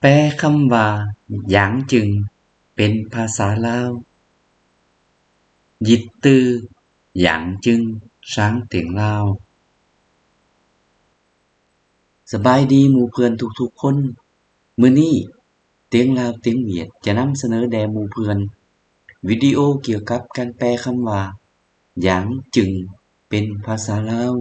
ແປຄຳວ່າ ຢາງຈຶງ ເປັນພາສາລາວ. ຢິດຕື້ ຢາງຈຶງ ຊາງຕຽງລາວ. ສະບາຍດີໝູ່ເພື່ອນທຸກໆຄົນ. ມື້ນີ້ ຕຽງລາວຕຽງຫວຽດ ຈະນຳສະເໜີແດ່ໝູ່ເພື່ອນ ວິດີໂອກ່ຽວກັບການແປຄຳວ່າ ຢາງຈຶງ ເປັນພາສາລາວ.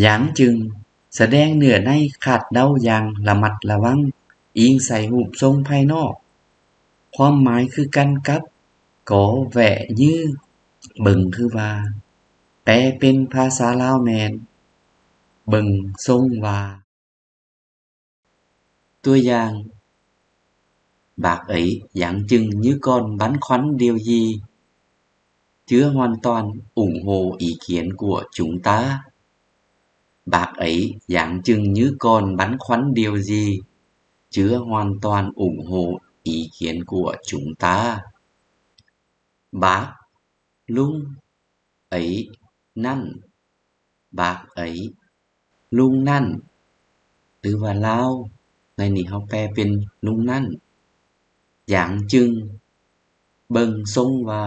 ຢາງຈຶງ ສະແດງເນື້ອໃນຄາດເດົາຢ່າງລະມັດລະວັງ, ອີງໃສ່ຮູບຊົງພາຍນອກ. ຄວາມໝາຍຄືກັນກັບ ກໍ ແວະ ຍື ເບິ່ງ ຄືວ່າ. ແປເປັນພາສາລາວແມ່ນ ເບິ່ງຊົງວ່າ. ຕົວຢ່າງ, ບາກເອີຍ ຢາງຈຶງ ຍື ກອນ ບັນ ຄວັນ ດຽວ ຢີ, ເຈືອ ຫວນ ຕອນ ອຸງ ໂຮ ອີ ກຽນ ກົວ ຈຸງ ຕາ. ບາກເອີຍ ຢາງຈຶງ ຍື ກອນ ບັນ ຄວັນ ດຽວ ຢີ, ເຈືອ ຫວນ ຕອນ ອຸງ ໂຮ ອີ ກຽນ ກົວ ຈຸງ ຕາ. ບາກ ລຸງ ເອີຍ ນັ້ນ, ບາກເອີຍ ລຸງນັ້ນ ຫຼືວ່າລາວ, ໃນນີ້ເຮົາແປເປັນລຸງນັ້ນ. ຢາງຈຶງ ເບິ່ງຊົງວ່າ,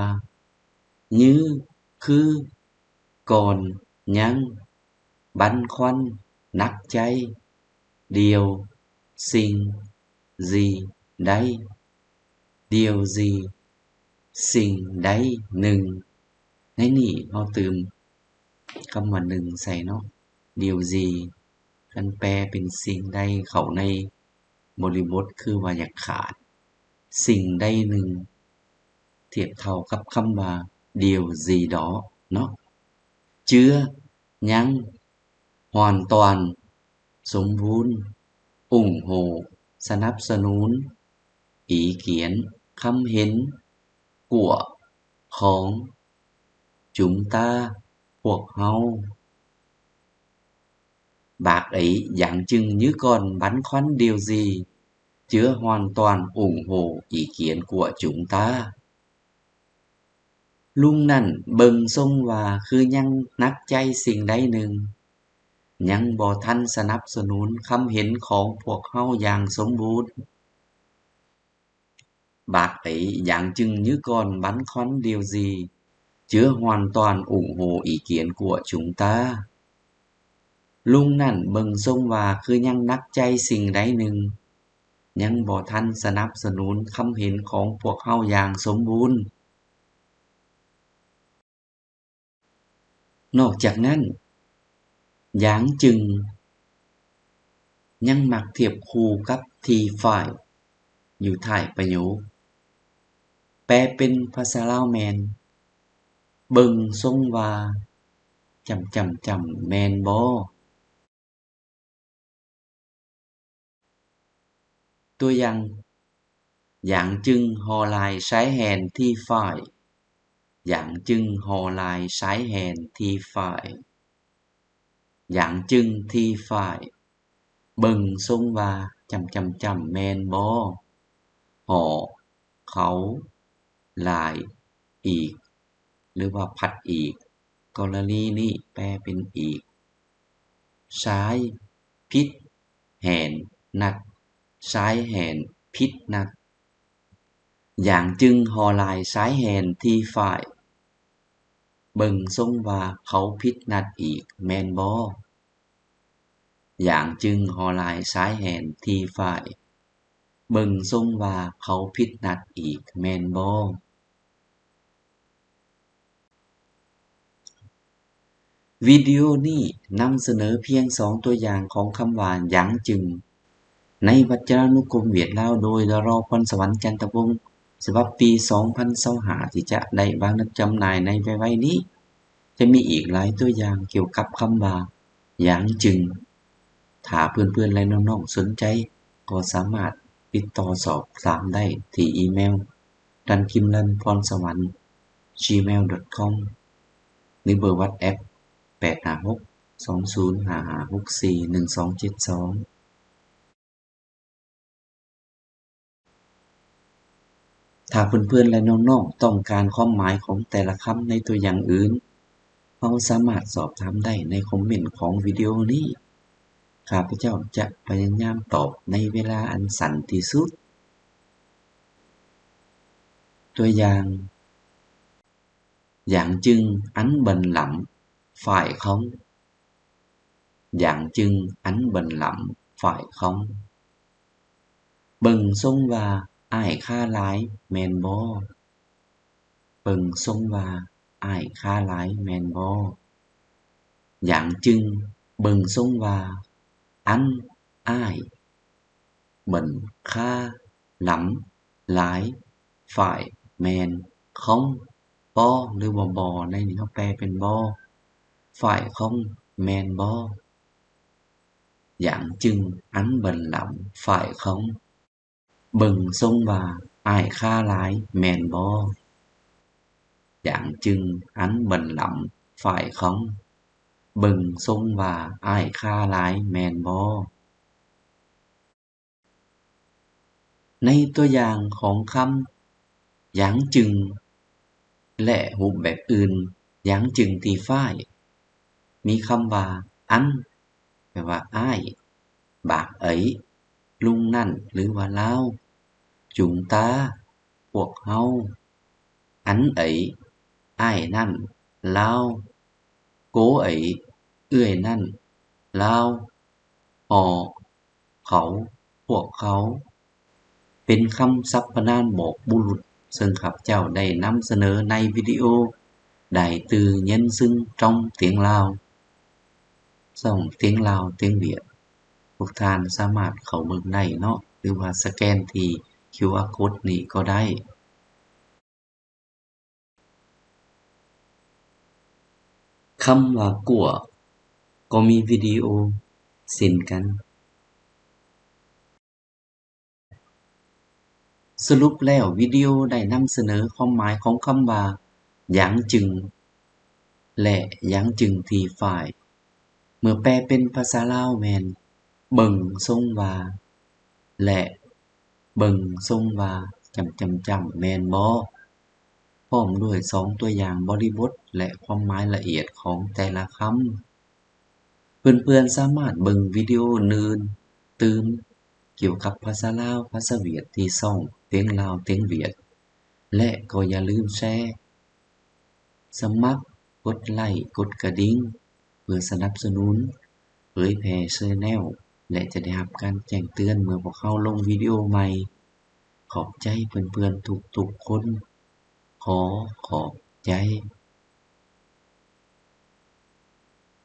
ຍື ຄື, ກອນ, ຍັງ, ບັນຄວັນ, ໜັກໃຈ, ດຽວ, ຊິງ, ຈີ, ໄດ້, ດຽວ ຈີ, ສິ່ງໃດໜຶ່ງ. ໃນນີ້ເຮົາຕື່ມຄຳວ່າໜຶ່ງໃສ່ເນາະ, ດຽວ ຈີ, ຄັນແປເປັນສິ່ງໃດເຂົ້າໃນບໍລິບົດຄືວ່າຢາກຂາດ, ສິ່ງໃດໜຶ່ງ ທຽບເທົ່າກັບຄຳວ່າ ດຽວ ຈີ ດອ ເນາະ. ເຈືອ ຍັງ, ຫວນ ຕອນ ສົມບູນ, ອຸງ ໂຮ ສະໜັບສະໜູນ, ອີ ກຽນ ຄຳເຫັນ, ກົວ ຂອງ, ຈຸງ ຕາ ພວກເຮົາ. ບາກເອີຍ ຢາງຈຶງ ຍື ກອນ ບັນຄວັນ ດຽວ ຈີ, ເຈືອ ຫວນ ຕອນ ອຸງ ໂຮ ອີ ກຽນ ກົວ ຈຸງ ຕາ. ລຸງນັ້ນເບິ່ງຊົງວ່າຄືຍັງໜັກໃຈສິ່ງໃດໜຶ່ງ, ຍັງບໍ່ທັນສະໜັບສະໜູນຄຳເຫັນຂອງພວກເຮົາຢ່າງສົມບູນ. ບາກເອີຍ ຢາງຈຶງ ຍື ກອນ ບັນຄວັນ ດຽວ ຈີ, ເຈືອ ຫວນ ຕອນ ອຸງ ໂຮ ອີ ກຽນ ກົວ ຈຸງ ຕາ. ລຸງນັ້ນເບິ່ງຊົງວ່າຄືຍັງໜັກໃຈສິ່ງໃດໜຶ່ງ, ຍັງບໍ່ທັນສະໜັບສະໜູນຄຳເຫັນຂອງພວກເຮົາຢ່າງສົມບູນ. ນອກຈາກນັ້ນ, ຢາງຈຶງ ຍັງມັກທຽບຄູ່ກັບ ທີ ຝ້າຍ ຢູ່ທ້າຍປະໂຫຍກ. ແປເປັນພາສາລາວແມ່ນ ເບິ່ງຊົງວ່າ ຈຳ ຈຳ ຈຳ ແມ່ນບໍ່? ຕົວຢ່າງ, ຢາງຈຶງ ຫໍ່ລາຍ ຊາຍແຮນ ທີ ຝ້າຍ. ຢາງຈຶງ ຫໍ່ລາຍ ຊາຍແຮນ ທີ ຝ້າຍ. ຢາງຈຶງ ທີ ຝ້າຍ ເບິ່ງຊົງວ່າ ຈຳ ຈຳ ຈຳ ແມ່ນບໍ່? ຫໍ່ ເຂົາ ລາຍ ອີກ ຫຼືວ່າ ພັດອີກ. ກໍລະນີນີ້ແປເປັນອີກ. ຊາຍ ຜິດ ແຮນ ນັດ. ຊາຍແຮນ ຜິດ ນັດ. ຢາງຈຶງ ຫໍ່ລາຍ ຊາຍແຮນ ທີ ຝ້າຍ ເບິ່ງຊົງວ່າເຂົາຜິດນັດອີກແມ່ນບໍ່? ຢາງຈຶງ ຫໍ່ລາຍ ຊາຍແຮນ ທີ ຝ້າຍ ເບິ່ງຊົງວ່າເຂົາຜິດນັດອີກແມ່ນບໍ່? ວິດີໂອນີ້ນຳສະເໜີພຽງສອງຕົວຢ່າງຂອງຄຳວ່າ ຢາງຈຶງ ໃນວັດຈະນານຸກົມຫວຽດລາວ ໂດຍ ດາຣໍ ພອນສະຫວັນ ຈັນທະວົງ ສະບັບປີສອງພັນຊາວຫ້າ ທີ່ຈະໄດ້ວາງຈຳໜ່າຍໃນໄວໆນີ້. ຈະມີອີກຫຼາຍຕົວຢ່າງກ່ຽວກັບຄຳວ່າ ຢາງຈຶງ. ຖ້າເພື່ອນໆ ແລະ ນ້ອງໆ ສົນໃຈ ກໍສາມາດຕິດຕໍ່ສອບຖາມໄດ້ທີ່ອີເມວ ດັນຄິມລັນ ພອນສະຫວັນ ຈີເມວ ດອດຄອມ ຫຼື ເບີວັອດແອັບ ແປດຫ້າຫົກ ສອງສູນຫ້າຫ້າຫົກສີ່ ໜຶ່ງສອງເຈັດສອງ. ຖ້າເພື່ອນໆ ແລະ ນ້ອງໆ ຕ້ອງການຄວາມໝາຍຂອງແຕ່ລະຄຳໃນຕົວຢ່າງອື່ນ, ເຮົາສາມາດສອບຖາມໄດ້ໃນຄອມເມັນຂອງວິດີໂອນີ້. ຂ້າພະເຈົ້າຈະພະຍາຍາມຕອບໃນເວລາອັນສັ້ນທີ່ສຸດ. ຕົວຢ່າງ, យ៉ាងจึງ ăn bận lắm, phải không? ຢ່າງຈຶ່ງ ăn bận lắm, phải không? ເບິ່ງຊົງວ່າອ້າຍຄ້າຫຼາຍແມ່ນບໍ່? ເບິ່ງຊົງວ່າອ້າຍຄ້າຫຼາຍແມ່ນບໍ່? ຢ່າງຈຶ່ງ ເບິ່ງຊົງວ່າ ăn ອ້າຍ bận ຄ້າ lắm ຫຼາຍ phải ແມ່ນ không ບໍ່ ຫຼືວ່າບໍ່ ໃນນີ້ເຮົາແປເປັນບໍ່ phải không ແມ່ນບໍ່? อย่างจึง ăn bận lắm, phải không? ເບິ່ງຊົງວ່າອ້າຍຄ້າຫຼາຍແມ່ນບໍ່? อย่างจึง ăn bận lắm, phải không? ເບິ່ງຊົງວ່າອ້າຍຄ້າຫຼາຍແມ່ນບໍ່? ໃນຕົວຢ່າງຂອງຄຳ យ៉ាងจึງ ແລະ ຮູບແບບອື່ນ យ៉ាងจึງທີ່ phải ມີຄຳວ່າ ăn ແປວ່າອ້າຍ, bác ấy ລຸງນັ້ນ ຫຼືວ່າລາວ, chúng ta ພວກເຮົາ, anh ấy ອ້າຍນັ້ນ, ລາວ, cô ấy ເອື້ອຍນັ້ນ, ລາວ, họ ເຂົາ, ພວກເຂົາ ເປັນຄຳສັບພະນາມບອກບຸລຸດ ເຊິ່ງຂ້າພະເຈົ້າໄດ້ນຳສະເໜີໃນວິດີໂອ Đại từ nhân xưng trong tiếng Lào ຊ່ອງ Tiếng Lào Tiếng Việt. ພວກທ່ານສາມາດເຂົ້າເບິ່ງໄດ້ເນາະ ຫຼືວ່າສະແກນທີ່ QR code ນີ້ກໍໄດ້. ຄຳວ່າ của ກໍມີວິດີໂອເຊັ່ນກັນ. ສະຫຼຸບແລ້ວ, ວິດີໂອໄດ້ນຳສະເໜີຄວາມໝາຍຂອງຄຳວ່າ យ៉ាងจึງ ແລະ យ៉ាងจึງທີ່ phải ເມື່ອແປເປັນພາສາລາວແມ່ນ ເບິ່ງຊົງວ່າ ແລະ ເບິ່ງຊົງວ່າ ຈ້ຳໆ ແມ່ນບໍ່? ພ້ອມດ້ວຍສອງຕົວຢ່າງບໍລິບົດ ແລະ ຄວາມໝາຍລະອຽດຂອງແຕ່ລະຄຳ. ເພື່ອນໆ ສາມາດເບິ່ງວິດີໂອອື່ນໆ ຕື່ມກ່ຽວກັບພາສາລາວ, ພາສາຫວຽດ ທີ່ຊ່ອງ Tiếng Lào Tiếng Việt ແລະ ກໍຢ່າລືມແຊ, ສະໝັກ, ກົດໄລ້, ກົດກະດິ່ງ ເພື່ອສະໜັບສະໜູນເຜີຍແຜ່ Channel ແລະ ຈະໄດ້ຮັບການແຈ້ງເຕືອນເມື່ອພວກເຮົາລົງວິດີໂອໃໝ່. ຂອບໃຈເພື່ອນໆ ທຸກໆຄົນ. ຂໍຂອບໃຈ.